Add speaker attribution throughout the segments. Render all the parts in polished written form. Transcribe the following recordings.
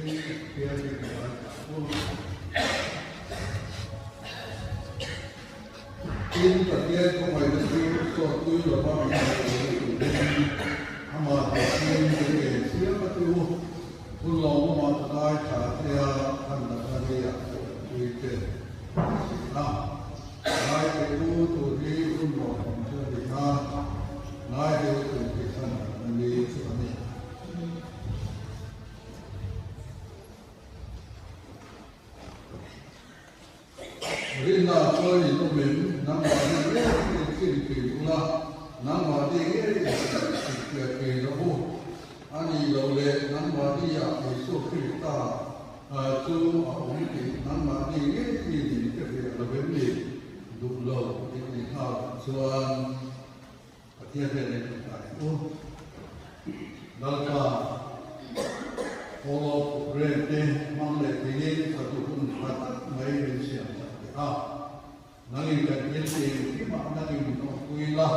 Speaker 1: Pathian hi ka ngaithla u. Tin, Pathian khawngaihna chu sawtpui lova min ngaihtuahna turin amah duhpui kan ngen chiam a ti u. Hun lawmawmah ka ngaithla che a, khan natna leiah ka tanpui che a ti a. Ngaithei u tur hi hun lawmawm chu a ni a, ngaithei u tur hi khan natna ni chu a ni. Rinna chuan in awm em? Nangmahni ngei in khin thin ula, nangmahni ngei in infiah thei lo u. A nih loh leh nangmahni ah Isua Krista chu a awm tih nangmahni ngei in in hrefiah lo em ni? Duh lo in ni nghal chuan Pathian hian in rawn dah ang u. Lalpa, Follow program te hmang leh theiin fatu hun tha tak mai min siam sak leh a. Nangin kan thil tih engkimah nangin min awmpui la,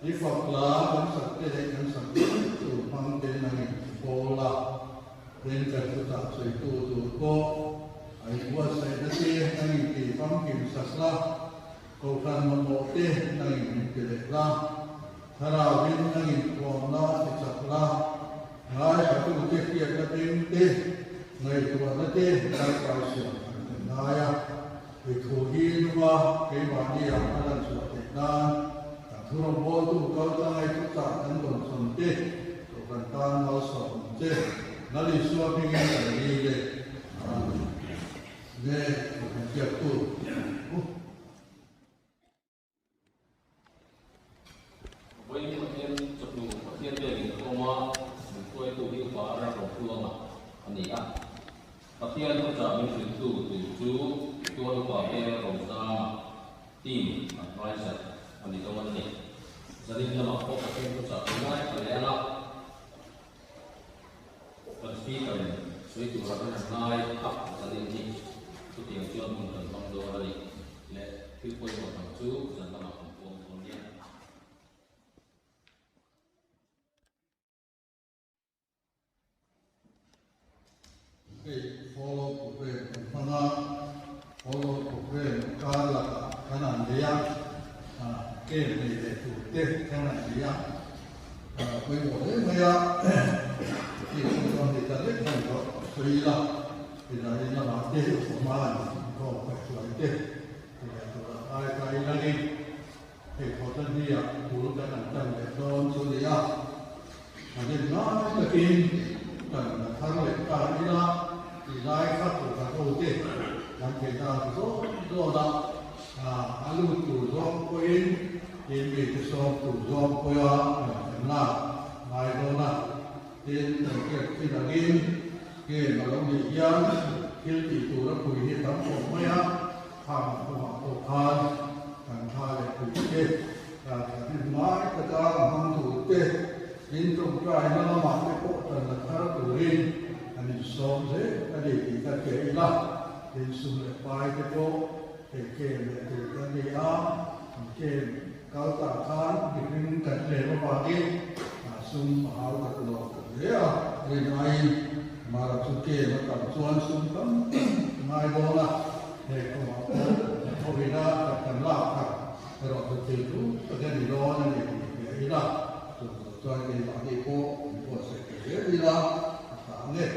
Speaker 1: i fak la kan sak te leh kan sak mai tur hmang te nangin i bawl la, tin kan chutah sawitu tur pawh a inbuatsaihna te nangin tih famkim sak la, Kohhran mamawh te nangin min pe leh la, Thlarauin nangin thuam la ti chak la, ngaithlatute hriatna beng te, ngaihtuahna te lalpai siam an kan ngai a, i thu hi nunga keimahnia a lan chhuah theih nan kan thurawngbawl-tu kaltlangai thuchah kan rawn thawn te Kohhran tan malsawm ang che, Lal Isua hmingin kan dil e. Amen. Nge kan hriattu u.
Speaker 2: Vawiin Pathian chawhnu Pathian biakin ka awm a, min hruaitu hi upa a ram Rotluanga a ni a. Pathian thuchah min hrilhtu tur chu tual upa Peng Rozama team adviser a ni dawn a ni. Zanin lamah pawh Pathian thuchah kan ngaithla leh ang a. Kan speaker in sawi tura kan han ngai a zanin hi chutiang chuan hun kan hmang dawn a ni leh thil pawimawh dang chu zan lamah kan puang dawn nia.
Speaker 1: Hei follow program kan hmang a, follow program kar lakah kan han nei a, camp nei leh tur te kan han nei a, pawimawh hle mai a, hei chu chuan hei ta lek hman tawh sawi ila, hei lamah te hma inkhawm kaihhruai te ti leh turah ai ta ila ni. Hei thawhna hniah bul kan han tan leh dawn chu ni a, a hnem ngai takin kan la thar leh ta ila tih lai kha tur kan ho te kan theih dan zawng zawn a, a lut tur zawng pawhin tin mite sawm tur zawng pawha kan kan lak ngai dawn a, tin kan hriat thin angin game a lo nih hian thil tih tur a pui hi tam khawp mai a. Khang kawngah pawh khan kan tha leh pui te, thahnem ngai taka hmang tur te, in tawngtaina lamah te pawh tan la thar turin an insawm zel a ni tih ka hria ila, tin sum leh pai te pawh hei kem leh tur te a ni a, an kem kal tah khan mihring kan tlem avangin sum a hau tak lo hle a, rin aiin mara chu kem a tam chuan sum tam tak ngai dawn a. He kawngah pawh thawhina kan kan lak kha erawh chu thil thu tak a ni dawn a ni tih hria ila, chung lo chuan keimahni pawh min buatsaih thei zel ila a tha ang e.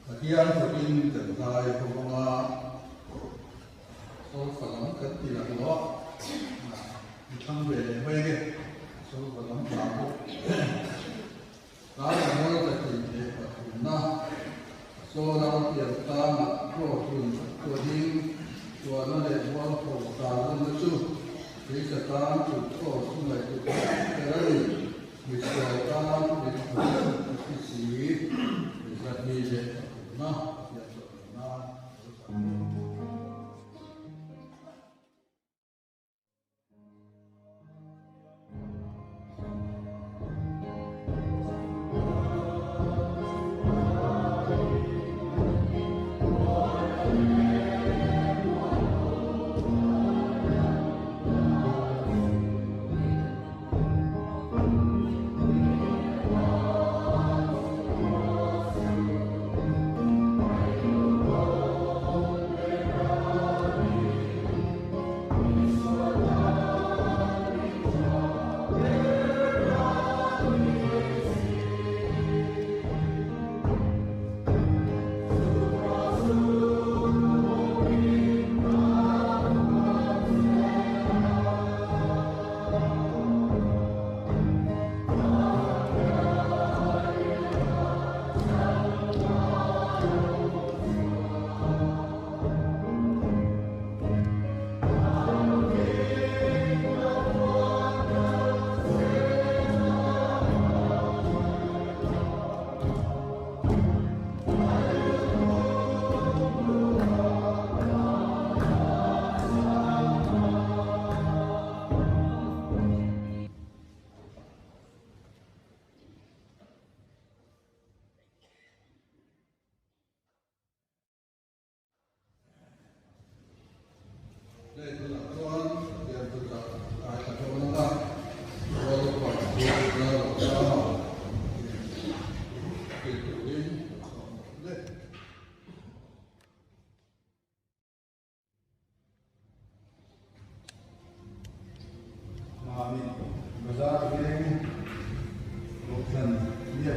Speaker 1: Pathian fakin kan zai ho ang a, solfa lam kan ti lang lo a, mi thlang ve leh mai ang e, solfa lam hla bawk. Tlai a mawi ta tih leh pathumna a sawn a pian tangah kraws hun tuahin tuahna leh mualpho tarlanna chu keisa tan chu kraws chu ngaihtuah ber a ni. Misual tan mitha deuh a thi si, mizahni leh pathumna a pian chawp loh nan a lo zah bawk.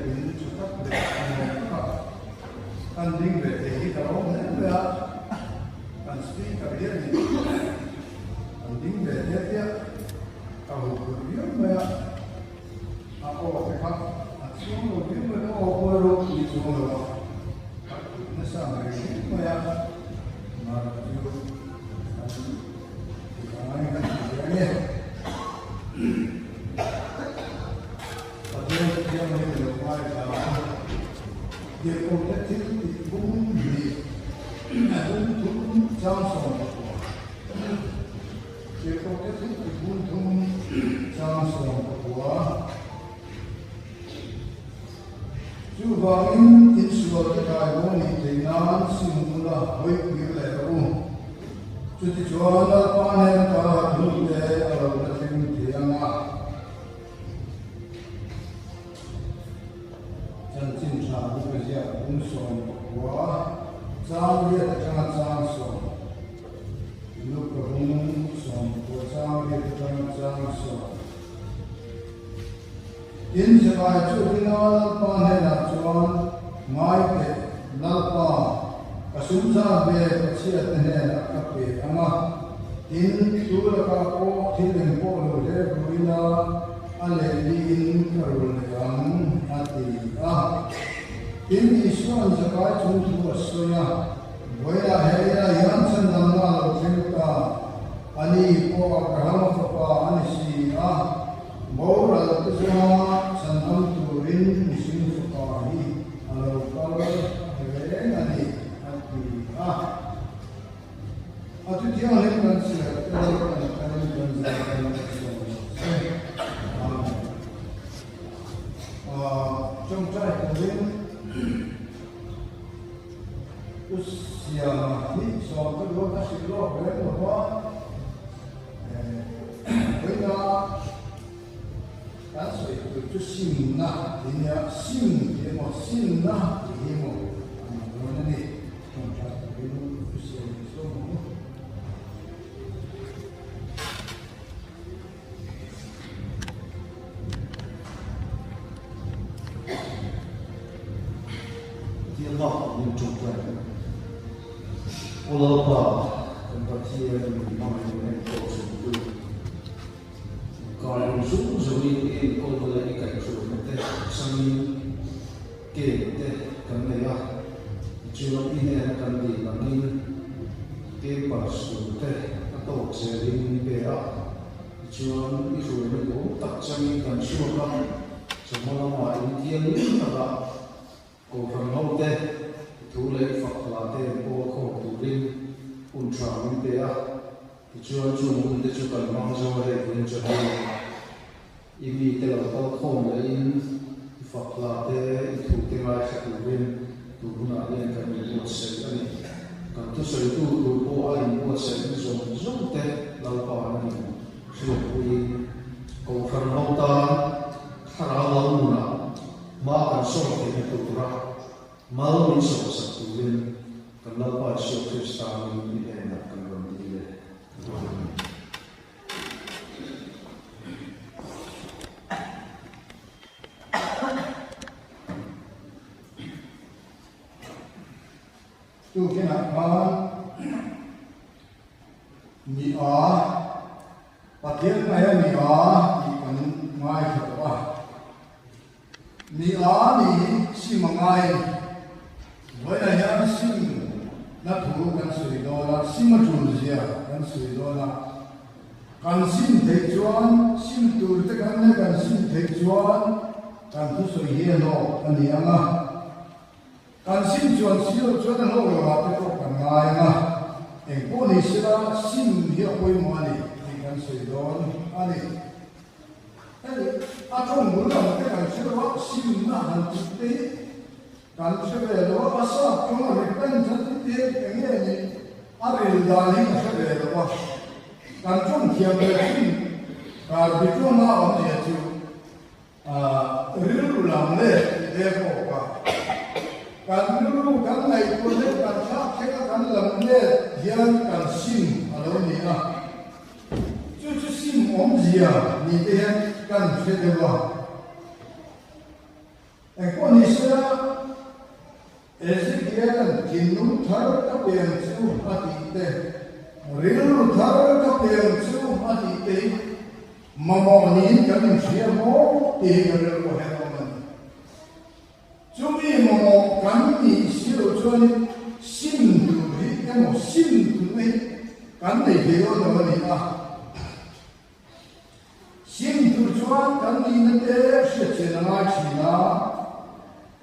Speaker 1: biak in tha tak leh nuam takah kan ding ve thei hi ka lawm hle mai a, kan speaker hianin an ding ve diat diat ka huphurh viau mai a, a aw te kha a chhuang lo viau mai a, aw pawh erawh ni chuang lo a, ka kut nasa ang reng reng mai a, mahni chu kan Tlai kan ti ve ange. Pathian thianghlim lo ngaithla a, Tirhkohte thil tih bum hnih a bum thum chang 14. Tirhkohte thil tih bum thum chang 14. Chuvangin insual te kai bo nih theih nan sim ula hawi kir leh rawh u. Chutichuan Lalpa hnen ata hun te a lo la thleng thei ang a. Chanchin tha Luka ziak bung 19 chang riat atanga chang sawm, Luka bung 19 chang riat atanga chang sawm. Tin, Zekai chu ringa Lalpa hnenah chuan, Ngai teh, Lalpa, ka sum zat ve Pathiate hnenah ka pe ang a, tin, tu lakah pawh thil eng pawh lo hle ru ila, a lehliin ka rul leh ang, a ti a. Tin, Isua'n Zekai chung thu a sawi a, Vawilah he ila hian chhandamna a lo thleng ta, ani pawh Abrahama fapa a ni si a. Boral te zawnga chhandam turin mihring fapa hi a lo kal reng a ni, a ti a. A thu thianghlim kan chhiar te kan kalin kan zai kan sawm lo che. Amen. Tawngtai turin U Siama hi sawm ka duh a, ka hrilh lawk reng lo va. Vawiina kan sawi tur chu simna tih nia, sim tih emaw simna tih hi emaw a ni dawn a ni. Tawngtai turin U Siama hi sawm ang u.
Speaker 3: Pathian bak min tawngtai ang. Aw Lalpa, kan Pathian min hmangaih in enkawl chhuntu, kai hun zung zungin i enkawlna leh i kaihhruaina te changin kem te kan nei a, tichuan i hnena kan dil angin campus tur te a tawk zelin min pe a, tichuan i hruaina duhawm tak changin kan chhuak a, chawhma lamah inthianghlim takah Kohhran hote thu leh fak hla te an pawl khawm turin hun tha min pe a, tichuan chung hun te chu kan hmang zo a hei vun chu hei i mi te lo kal khawm lehin i fak hla te i thu te ngaithla turin tun hunah hian kan inbuatsaih a ni. Kan thusawitu tur pawh a inbuatsaihna zawng zawng te Lalpa an ni. Hriatpuiin Kohhran ho tan thlarau lo nunah Hma kan sawm theihna tura mal min sawmsak turin kan Lalpa Isua Krista min i hnenah kan rawn dil e. Amen.
Speaker 1: Tukinah khan ni a Pathian mai a ni a tih kan ngaithla tawh a. Ni a ni hi sim a ngai a ni. Vawiinah hian sim na thu kan sawi dawn a, sim a tul zia kan sawi dawn a. Kan sim theih chuan sim tur te kan leh kan sim theih chuan kan thusawi hi a hlawk a ni ang a. Kan sim chuan si loh chuan a hlawk lo ah te pawh kan ngai ang a, eng pawh ni sela sim hi a pawimawh a ni tih kan sawi dawn a ni. Hei a tawng bul lam te kan hre lo a, simna han tih te hi kan hre ve lo a, a sap tawng a repent han tih te hi eng nge ni a ril dan hi ka hre ve lo a, kan tawng thiam ve thin kar bi tawnga awmzia chu Rilru lam leh tih te pawh ka kan rilru kan ngaihtuah deuh kan thlak thleng a kan lam let hian kan sim a lo ni a, chu chu sim awmzia ni te hian kan hre deuh a. Engpawh ni sela, Ezekiela'n thinlung thar ka pe ang chu a tih te, rilru thar ka pe ang chu a tih te hi mamawh niin kan inhria maw tih hi ka rilru a hen awm a ni. Chumi mamawh kan nih si loh chuanin sim tur hi emaw sim tumna hi kan nei thei dawn lo a ni a. Sim tur chuan kan nihna te hriatchian a ngai thin a,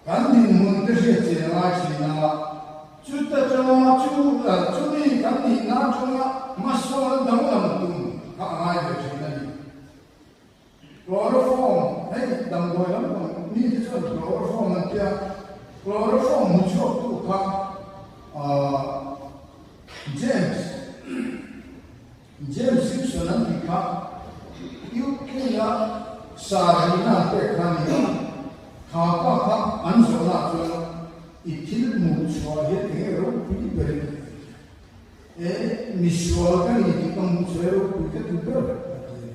Speaker 1: kan dinhmun te hriatchian a ngai thin a, chuta tanga chu chumi kan nihna atanga hmasawn danglam tum kha a ngai ve thin a ni. Chloroform, hei damdawi lampang mite chuan chloroform an tia, chloroform hmu chhuaktu kha James, James Simpson an tih kha UK-a sarihna an pek kha a ni a, kha pa kha an zawhnaah chuan i thil hmuh chhuah hian eng nge ropui berin e misual ka ni tih ka hmuh chhuah hi ropui ka ti ber a ti a ni.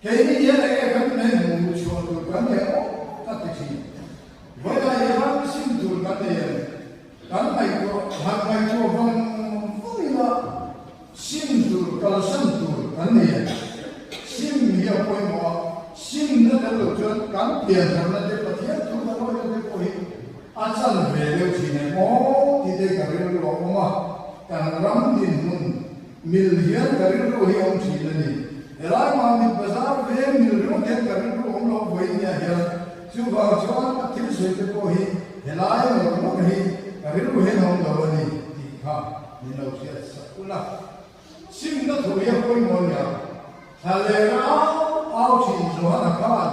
Speaker 1: Keini hian eng nge kan nei hmuh chhuah tur kan nei awk ka ti thin. Vawilah hi ram sim tur kan nei em? Kan ngaihtuah han ngaihtuah vang vang ila sim tur kalsan tur kan nei em? Sim hi a pawimawh a, simna tel lo chuan kan piantharna te Pathian thu kan awihna te pawh hi a chan ve deuh thin em aw tih te ka rilru a awm a, kan ram dinhmun Mil hian ka rilru hi awm thin a ni. Helai Mamit Bazar veng mil ringawt hian ka rilru awm lo vawiin hian chuvang chuan ka thil sawi te pawh hi helai ngawt ngawt hi ka rilru hian awm lo a ni tih kha min lo hriat sak ula. Simna thu hi a pawimawh a nia. Thla leh rau au thin Johana khan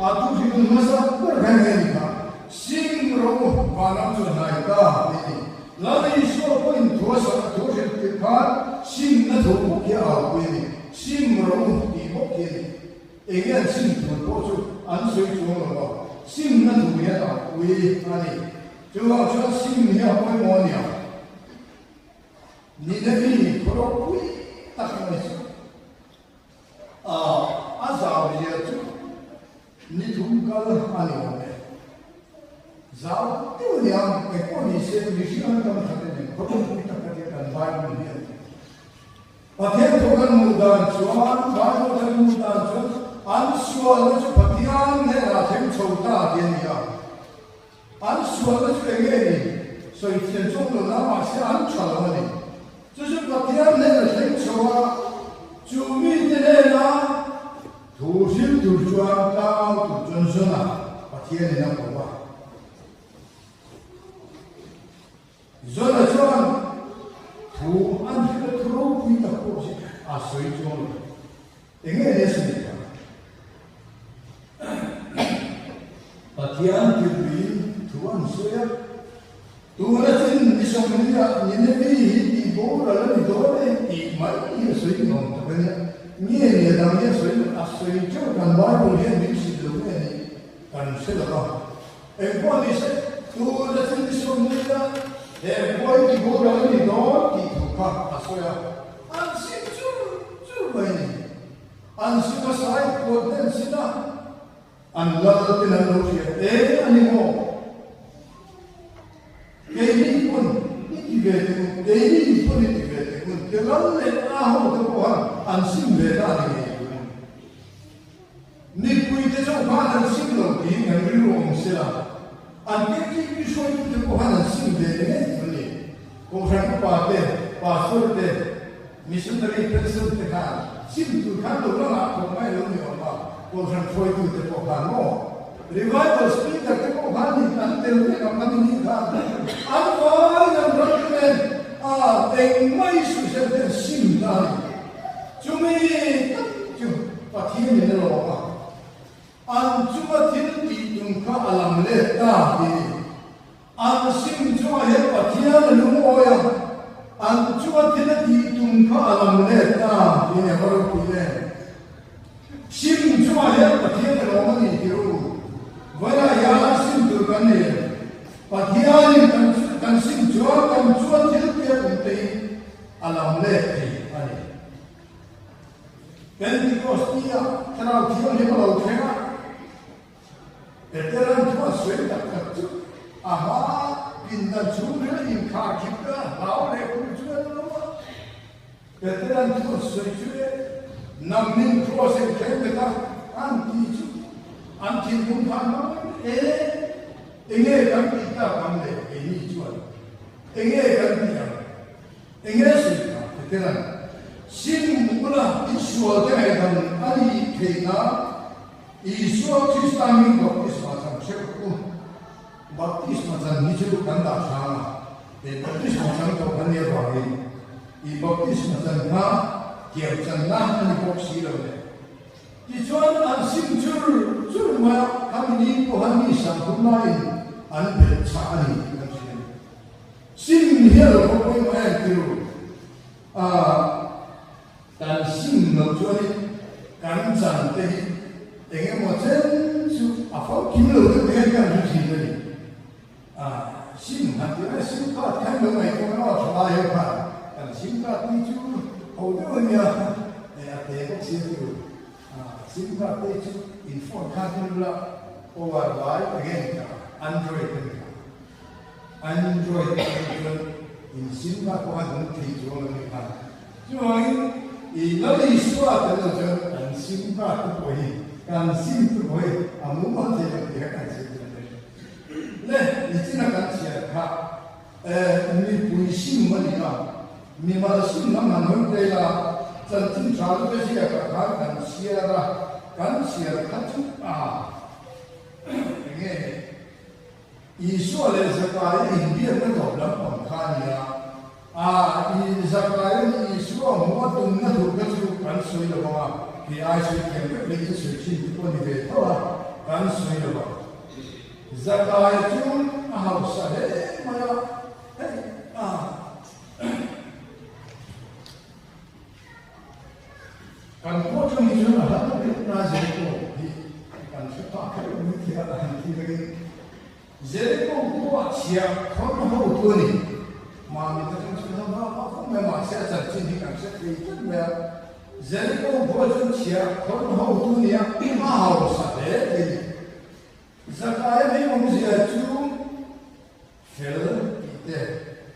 Speaker 1: a thu hrilh hmasa ber kha nge ni kha, Sim ro vanram chu hnai ta tih ni. Lal Isua pawhin thu a sak a thu hrilh tirh khan simna thu bawk hi a aupui a ni, Sim ro tih bawk hi a ni. Enge an sim tur pawh chu an sawi chuang lo va, simna thu hi an aupui a ni. Chuvang chuan sim hi a pawimawh a nia. Ninevi khaw ropui tak mai chu a zau zia chu ni thum kal a ni awm e. Zau deuh a ni ang, engpawh ni se mihring an tam that a ni, khaw ropui tak a tia kan Bible hi a ni. Pathian thu kan hmuh dan chuan, Bible kan hmuh dan chuan an sualna chu Pathian hnenah thleng chho ta tih a ni a. An sualna chu eng nge ni? Sawi thiam chu awm lo na, mahse an tha lo a ni. Chu chu Pathian hnen a thleng chho a, chu mite hnena thu hrilh tur chuan tlangau tur chuan Jona Pathianin a ko a. Jona chuan thu an hrilh a, thu ropui tak pawh hi a sawi chuang lo. Eng nge ni a sawi ta? Pathian thiltuiin thu an sawi a, Tuna chin ni sawmhnih Ninevi hi tih boral a ni dawn e tih mai hi a sawi nuam tak a nia. Nge ni a dang hi a sawi a sawi teuh kan Bible hian min hrilh lo nge ni kan hre lo va. Engpawh ni se, tuna chin ni sawmhnih he khua hi tih boral a ni dawn tih thu kha a sawi a, an sim chur chur mai a ni. An sim a sai kuat den sin a. An lal ten an lo hriat e a ni maw? Keini pawn i ti ve teh un, keini pawn i ti ve teh un, ti lal leh a ho te pawh han an sim ve ta a ni ngei tur a ni. Mipui te chauh khan an sim lo tiin kan rilru awm sela, an KTP hruaitu te pawh khan an sim ve ngei tur a ni. Kohhran upa te, pastor te, Missionary pension te khan sim tur khan lo la ngah khawp mai lo ni awm a, Kohhran hruaitu te pawh khan maw Revival speaker te pawh khan in an tel vek ang an ini khan an vai an ram te nen a engmah i suhsel ten sim ta a ni. Chumi tak chu Pathian in a lawm a, an chunga thil tih tum kha a lam let ta tih a ni. An sim chungah hian Pathian a lungawi a, an chunga thil a tih tum kha a lam let ta tih a ni a, va ropui em? Sim chungah hian Pathian a lawm a ni tih ru. Vawilah hian sim tur kan nei em? Pathianin kan kan sim chuan kan chunga thil pek awm te hi a lam let thei a ni. Pentecost nia Thlarau Thianghlim a lo thleng a, Peteran thu a. sawi tak tak chu a hma pindan chhungril inkhar khip te a hlau leh kum chu an lo a. Peteran thu an sawi chu e, nangnin cross in thleng bet a, an ti chu an thinlung khan hmang e, enge kan tih tak ang le keini chuan enge kan tih ang, enge sawi kha Peteran sim ula insual te ngaihdam a nih theih nan Isua Krista hming baptisma chan hreuh u. Baptisma chan hi chu kan dah hrang a, he baptisma chan tawh kan nih avangin i baptisma chan kha thiam channa a ni bawk si lo le. Tichuan an sim chur chur mai a, khami ni pawha mi sang laiin an belh chah a ni tih kan hria a ni. Sim hi a lo bawk pawimawh em tirh a. Kan sim lo chuanin kan chan te hi eng emaw chen chu a famkim lo deuh hian kan hre thin a ni. A sim han tih mai sim card khan lo ngaihtuah emaw tha lai ho khan kan sim card ni chu ho deuh a nia, a te bawk si a ti u. Sim card te chu in phone khan thil la power lai eng nge ni ta android a ni ta. Android a nih chuan in sim card pawh a dum thei chuang lo ni kha. Chuvangin i Lal Isua tel lo chuan kan sim card te pawh hi kan sim te pawh hi a mumal thei lo tih kha kan chhiar tur a ni. Le nichina kan chhiar kha mipui sim a ni a, mimal sim lam han hawi phei la, chanchin tha lutuk a ziakah khan kan chhiar a, kan chhiar kha chu a enge Isua leh Zakaia inbiakna tawp lampang kha a ni a. A, i Zakaia nih Isua hmuh a tumna tur kha chu kan sawi lo vang a, kei ai sawi thiam vek leh in sawi thin te pawh a ni ve tho a, kan sawi lo vang. Zakaia chu a hausa hle mai a, hei a. Kan khua chang hi chuan a hla deuh deuh na Jericho hi kan hre phah kher lo mai thei a, a han ti vekin Jericho khua chhia khawn ho tu a ni. Mahni te chuan chhun ho hma hma khawp mai a, mahse a chanchin hi kan hre thei tlat mai a. Jericho khua chuan chhia khawn ho tu nia a hausa hle thei ni. Zakaia hming awmzia chu Fel tih te,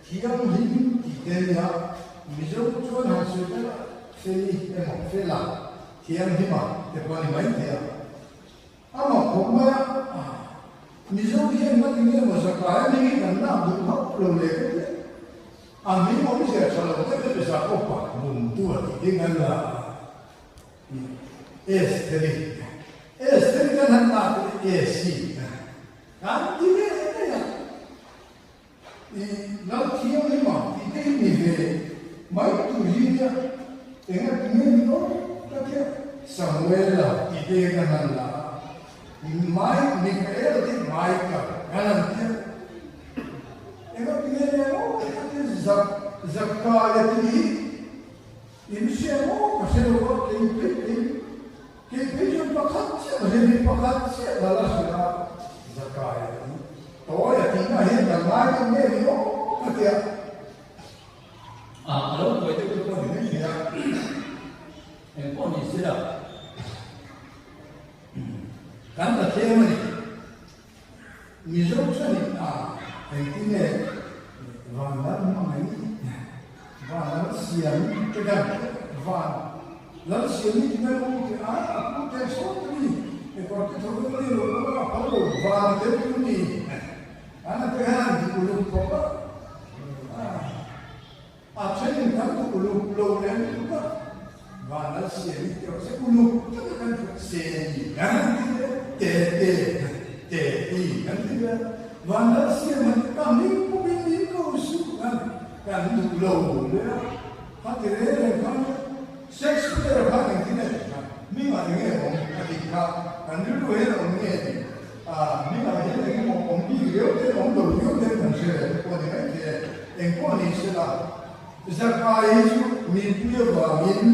Speaker 1: thianghlim tih te nia, Mizo chuan han sawi ber a, Feli emaw Fela, thianghlima te pawh a ni mai thei a. A mak khawp mai a, Mizo hian nga tinge maw zakai a hming hi kan lak duh hauh lo leh ka ti a. A hming awmzia tha lo deuh deuh Jakob-a bumtu a tih ding an la a. Estheri, Estheri kan han lak leh Esi. Kan ti ve mai a, i lo thianghlim ang tih te hi ni ve mai tur hi nia, enga ti nge ni aw ka tia, Samuela tih te kan han la a, Mai Mikaela tih Michael kan han tia, enga ti nge ni aw ka tia, Zak Zakaia tih hi in hria maw ka hre lo a, kei phei phei. Kei phei chuan pakhat chiah ka hre mi pakhat chiah ka la hria a, Zakai a ti. Tawi a tihna hian kan ngai deuh nge ni aw ka ti a.
Speaker 4: A lo buai deuh te pawh ni mai thei a, eng pawh ni se la
Speaker 1: kan la tlem a ni. Mizo chuan a engtin nge van lal hmangaih van lal siam te kan van lal siam hi tinge u ti a a pu te sawn te mi kekawr te tho vek ani lo pawh a phal lo van a tel tu ni an a te hian an ti uluk khawp a a then kan ti uluk lo leh lutuk a van lal siam hi ti rawh se uluk tak a kan hriat se ni kan ti ve te te te ti kan ti ve van lal siam han ti ta hming pawh in min ko suh kan kan duh lo leh a kha ti reng reng khan Shakespeare a khan engtin a tih kha hmingah eng nge awm a tih kha kan rilru hian a awm nge ni a hmingah hian eng emaw awm bik riau te awm lo riau te kan hre ve te pawh a ni mai thei e eng pawh ni se la Zakai hi chu mipui avangin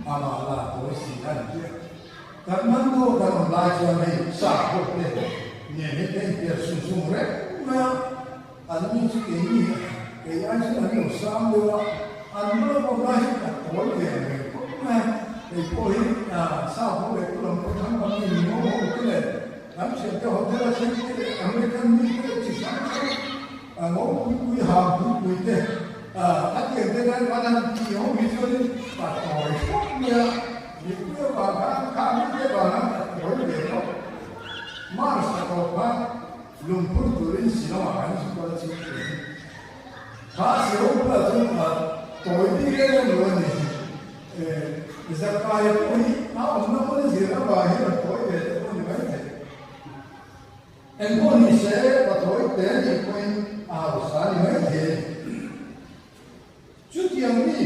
Speaker 1: amah la tawi si a ni tia Kathmandu kan awm lai chuan hei sa pawh te nen hi ka inpiar sung sung reng mai a. An ni chu keini kei ai chuan an lo sang deuh a, an lo awm lai chu ka tawi ve ang reng khawp mai a, kei pawh hi sa pawh leh pu lam pawh thang lam mi ni ngo ho te leh kan thiante hotel a thleng te leh America. An han tih ho hi chuanin pa tawi khawp mai a, mipui avang khan kha mite avang khan a tawi ve khawp. Mars a tawp khan lungphur turin Shillong-ah kan zuk kal a chhung thin. Kha Shillong bulah chuan pa tawi bik em em lo a ni. Zakai pawh hi a awmna hmun a zir avang hian a tawi ve te pawh a ni maithei. Engpawh ni se, pathawi te nih pawhin a hausa ni mai thei a ni. Chutiang mi,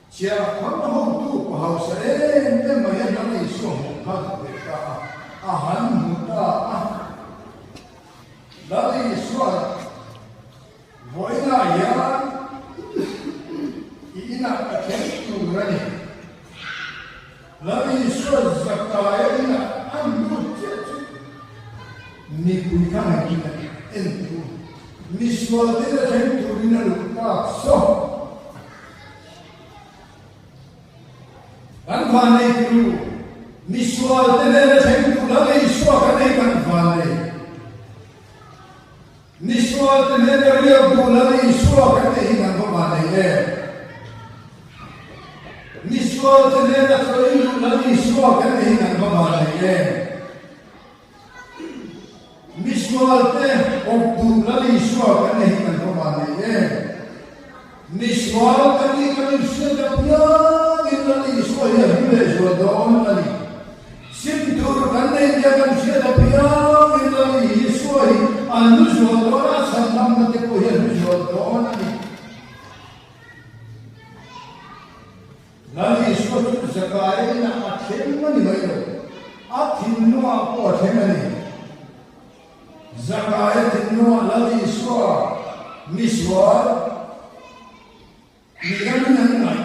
Speaker 1: chhiah khawn hotu pa hausa em em mai hian Lal Isua hmuh kha a duh ve ta a, a han hmu ta a. Lal Isua'n vawiinah hian i inah ka thleng tur a ni. Lal Isua Zakaia inah an lut chiah chu mipui kha ngaihin a en thu. Misual te a thleng turin a luh tak saw. Kan vannei turu, misual te nen a thleng tur Lal Isua kan ei kan vannei. Misual te nen a riak duh Lal Isua kan ei hi kan va vannei em? Misual te nen a chawi duh Lal Isua kan ei hi kan va vannei em? Misual te awp duh Lal Isua kan ei hi kan va vannei em? Misual kan nih kan inhriat apiangin Lal Isua hi a hlu lehzual dawn a ni. Sim tur kan nei nia kan hriat apiangin Lal Isua hi a hlu zual dawn a, a chhandamna te pawh hi a hlu zual dawn a ni. Lal Isua chu Zakaia inah a thleng a ni mai lo, a thinlungah pawh a thleng a ni. Zakaia thinlungah Lal Isua misual mi ramin an ngaih.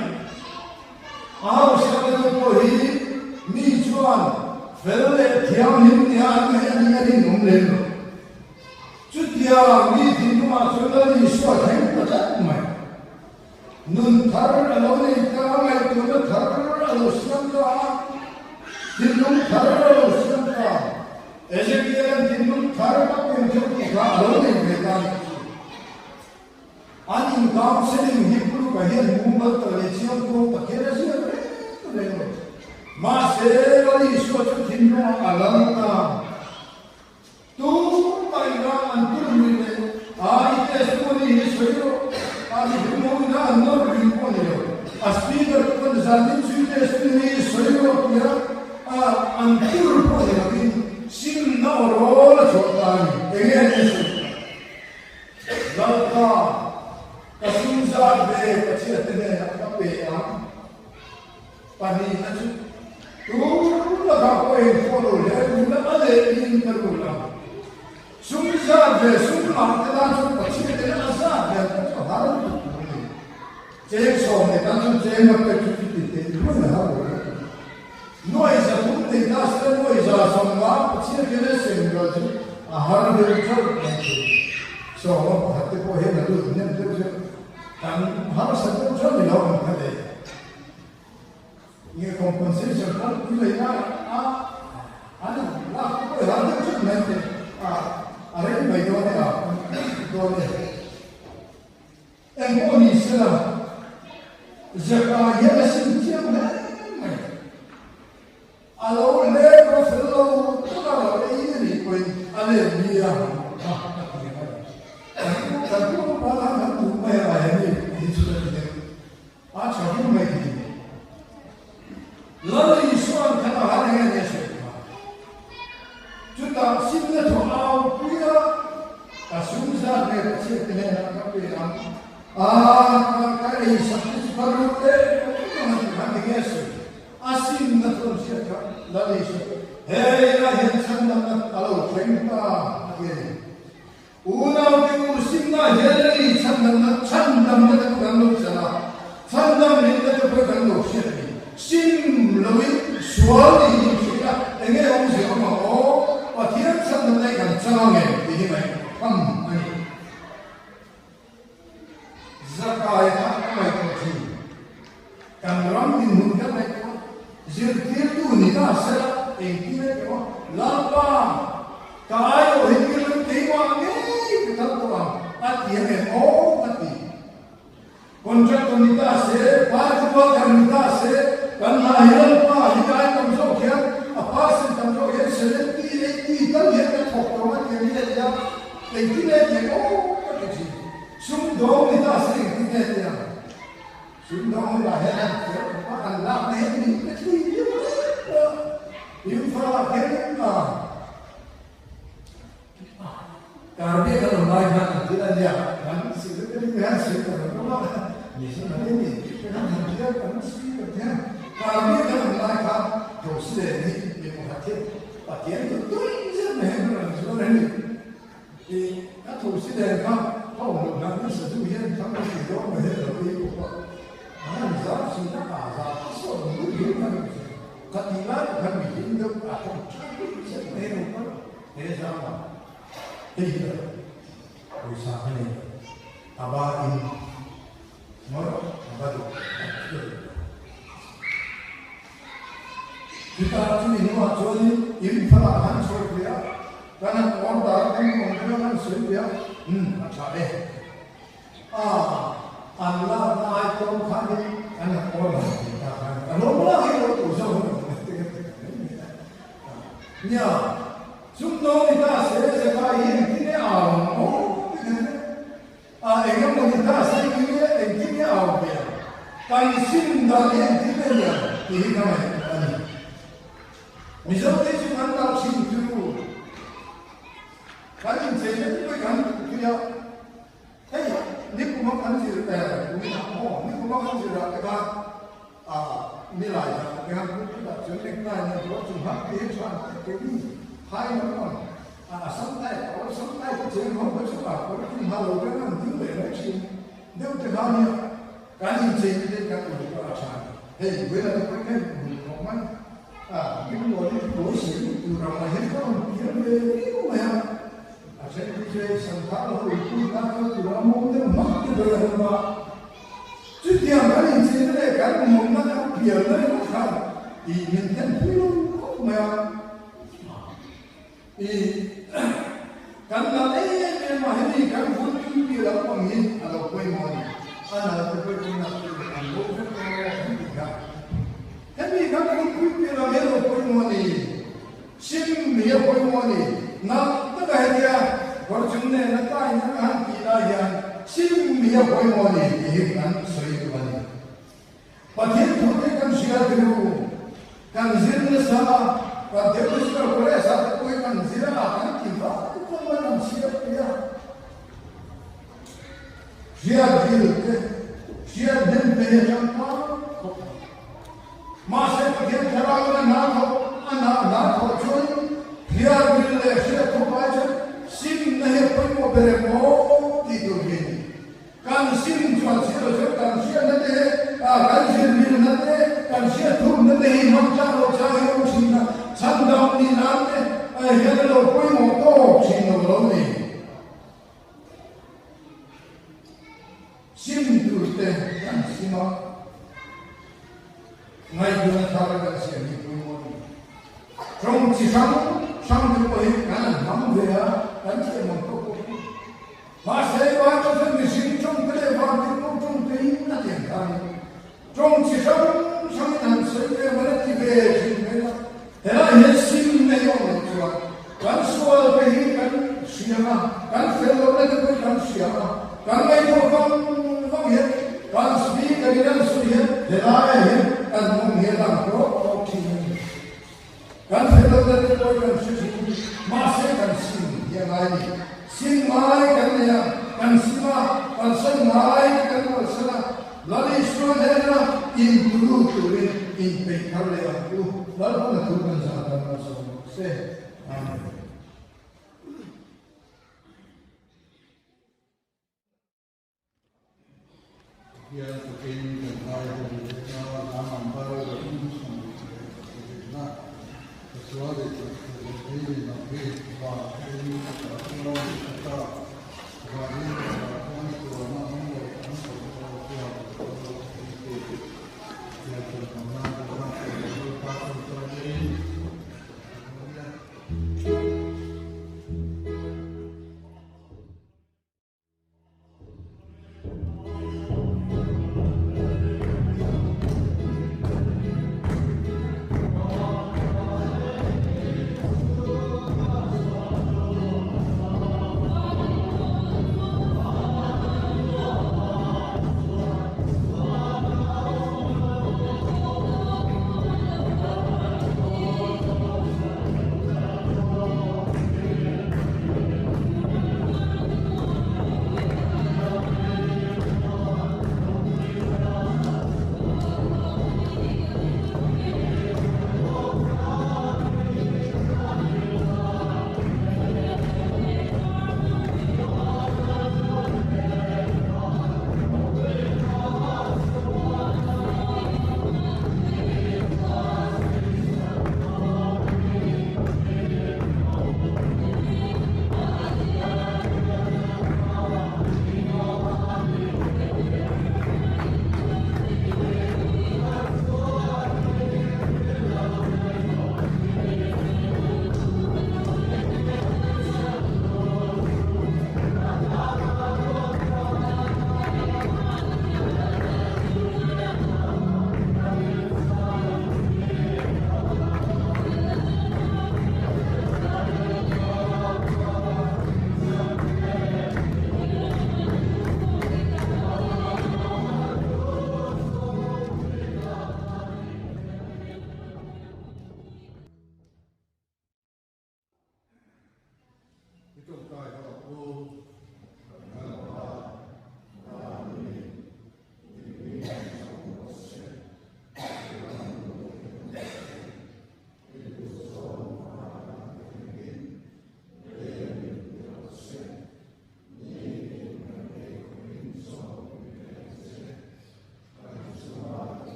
Speaker 1: A hausa te pawh hi mi chuan fel leh thianghlim nia an ngaih a nih a rinawm lem lo. Chutia mi thinlungah chuan Lal Isua thleng ta tlat mai. Nun thar a lo nei ta a, ngaihtuahna thar a lo siam ta a, thinlung thar a lo siam ta. Ezekiel-a'n thinlung thar ka pian theuh tih kha a lo nei ve ta a nih chu. An in-counselling hi Puluka hian mumal tak leh chiang kuang tak hian a ziak reng reng lo. Mahse, Lal Isua chu thinlungah a lal ta. Tumah ina an tur lui leh a i testimony hi sawi rawh a i hmu ina an nawr lui pawh ni lo. A speaker te pawn zanin chu i testimony hi sawi rawh tia a an tur pawh ni lovin simna aw rawl a chhuah ta a ni. Enge an en sawi ta? Lalpa, ka sum zat ve ka chhiat te hnenah ka pe ang. Pahnihna chu tur lakah pawh eng pawh lo hle tuna a leh in ka lut ang. Sum zat ve sum mah te tan chuan Pathian ten a zat ve ang chu har lutuk tur a ni. Cheng sawm nei tan chuan cheng a pek chu chuti teh luai a har lo hle tur. Nuai 300 nei ta sela nuai 150 Pathian ten a sem ral chu a har deuh chauh mai thei. Sawma pakhat te pawh hian a lut hnem deuh deuh. Kan harsa deuh chauh ni lo ang kha le. Nge compensation kha pui lei na a an lak te pawh i har deuh theuh mai te a a rei mai dawn e a dawn e. Engpawh ni sela Zaka hian a sim chiang hle mai. A lo leng a fel lo tak a lo ei a nih pawhin a len ni a a a ti a ni. Kan pu upa khan kan duh mai a he mi hi chu ka ti deuh. A tha viau mai ti. Lal Isua'n khan a han eng eng a sawi kha. Chutah simna thu au pui a, ka sum zat nge ka chhiat te hnenah ka pe ang. A ka ei sak te chu ka lut leh ang a ti khan eng nge a sawi. A simna chu an hriat kha Lal Isua chu hei lai hian chhandamna a lo thleng ta a ti a ni. Unaute u simna hian a ni chhandamna chhandamna te pawh kan lo chan a, chhandam hlimna te pawh kan lo hriat a ni. Sim loin sual ni hi inhriat a, eng nge awmzia awm ang aw? Pathian chhandamna hi kan chang ang em tih hi ngaihtuah tham a ni. Zakai kha ka ngaihtuah thin. Kan ram dinhmun kan ngaihtuah a, zirtirtu ni ta sela engtin a tih aw, Lalpa, ka aiawh hi tir lo keimah ngei ka kal tawh ang a ti ang em aw ka ti. Contractor ni ta se, party worker ni ta se, kan hna hi Lalpa hi ai tam zawk hian a percent tam zawk hian 70, 80 tal hian ka thawk tawh a ti a ni a ti a, engtin nge tih aw ka ti thin. Sumdawng ni ta se engtin nge tih ang? Sumdawng ni lah hian an thiam khawp a, an lakna hian min pe thui viau mai a, Imphal-ah khian a. Karbi kan awm lai khan an thil a nia, kan secretary te hian sawi tak an awm a, ni chu kan ni, kan han thiam kan speaker te hian Karbi kan awm lai khan Thosi leh ni mi pakhat hian Pathian chu tui zet mai hian kan rawn zuar a ni. I ka Thosi nen kha ka awm loh hlan nasa chu hian thang ka ti dawn mai hian lo ei bawk a, an han zar thin a, a zar te sawn mut hian kan rawn hria. Ka tih lai pawh khan mi hlim deuh a tawng tha tui zet mai hian a awm a. He zama hei hi a pawisa ka nei lo, a ba in ngawi rawh, a ba duh tak chu ka duh lo. Chutah chumi hnuah chuanin Imphal-ah han sawi ve a, kan han order a, kan awm khan han sawi ve a, umm a tha e. A, an lakna ai tlawm khanin an han order ve ta khan a lawm lak hi lo tur zawk a ni te ka ti ta mai mai a. Nia, sumdawng ni ta se Zaka hi engtin nge au ang aw ti khan e. A, engemaw ni ta se engtin nge engtin nge au ve ang, kan sim dan hi engtin nge ni ang tih hi ka ngaihtuah a ni. Mizote chu kan dal thin chu kan incheina te pawh kan duh thui a. Hei, nikuma kan zir eh kuminah maw, nikuma kan zir ah te khan ah nilai zan te khan pulpit ah chuan necktie nen pawh chung hak te hi than te ke mi phai lam ang ah a sam tai kawr sam tai te cheng ho kha chu ah kawr chung ha lo te an ding leh mai thin deuh te khan hi kan inchei te te kan uluk a tha ni. Hei Buela te pawh hian uluk khawp mai ah Binglaw hi bawisei lut tur ang mai hian ka rawn pian ve viau mai a. A then khi chu hei Santhal ho pui tan kal tur a mawm deuh hmak te ber a awm a. Chutiang kan inchei te leh kan mawmna kan pialna ringawt khan ih min then pui lo khawp mai a. Ih kan nal em em a, hemi kan vun tui pial ang pang hi a lo pawimawh a ni. A nal te pawh tunah chuan an bo vek tawh an ti kha. Hemi kan vun tui pial ang hi a lo pawimawh a ni. Sim hi a pawimawh a ni. Nalh taka hetia kawrchung nena tain a han tih lai hian sim hi a pawimawh a ni tih hi kan sawi duh a ni. Pathian thute kan hria ru, kan zir nasa a, kan Theological College ah te pawh hi kan zir a, kan ti vak vak mai kan chhiar pui a. Hriat dil te, hriat hnem te hi a tangkai khawp mai. Mahse Pathian Thlarauin a hna thawk a hna hna thawh chuan hriat ril leh hriat thawk ai chuan simna hi a pawimawh ber em aw tih tur hi a ni. Kan sim chuan si lo chuan kan hriatna te kan zirlirna te, kan hriatthumna te hi hmang tlak loh chang hi a awm thin a, chhandam nih nan te hian a lo pawimawh tawk thin lo lo ni. Sim tur te kan sim a, ngaihtuahna thar kan siam hi pawimawh a ni. Tawng chi hrang hrang te pawh hi kan han hmang ve a, kan thiam ang tawk pawh hi. Mahse, Bible chuan mihring tawng te leh vantirhkoh tawng te in a tiang kha a ni. Tawng chi hrang hrang in han sawi ve ang a la ti ve thin mai a. Helai hian sim nei awm loh chuan kan sual te hi kan hria a, kan fel lohna te pawh hi kan hria a, kan ngaihtuah vang vang hian kan speaker in an sawi hian helaiah hian kan mawng hi a lang tawk tawk thin a ni. Kan fel lohna te pawh hi kan hre thin, mahse kan sim hi a ngai ni. Sim ngai kan nei a, kan sim a, kan sawi ngai te kan kalsan a, Lal Isua hnena intulu turin inpeih thar leh ang u. Lalpan a thu kan zah dan a zawm rawh se. Amen.
Speaker 5: Hian takin kan ngai ho leh a, hla number 328 na ka sual i tlat leh hei lam hi van in a tah dawn a ta. Van in.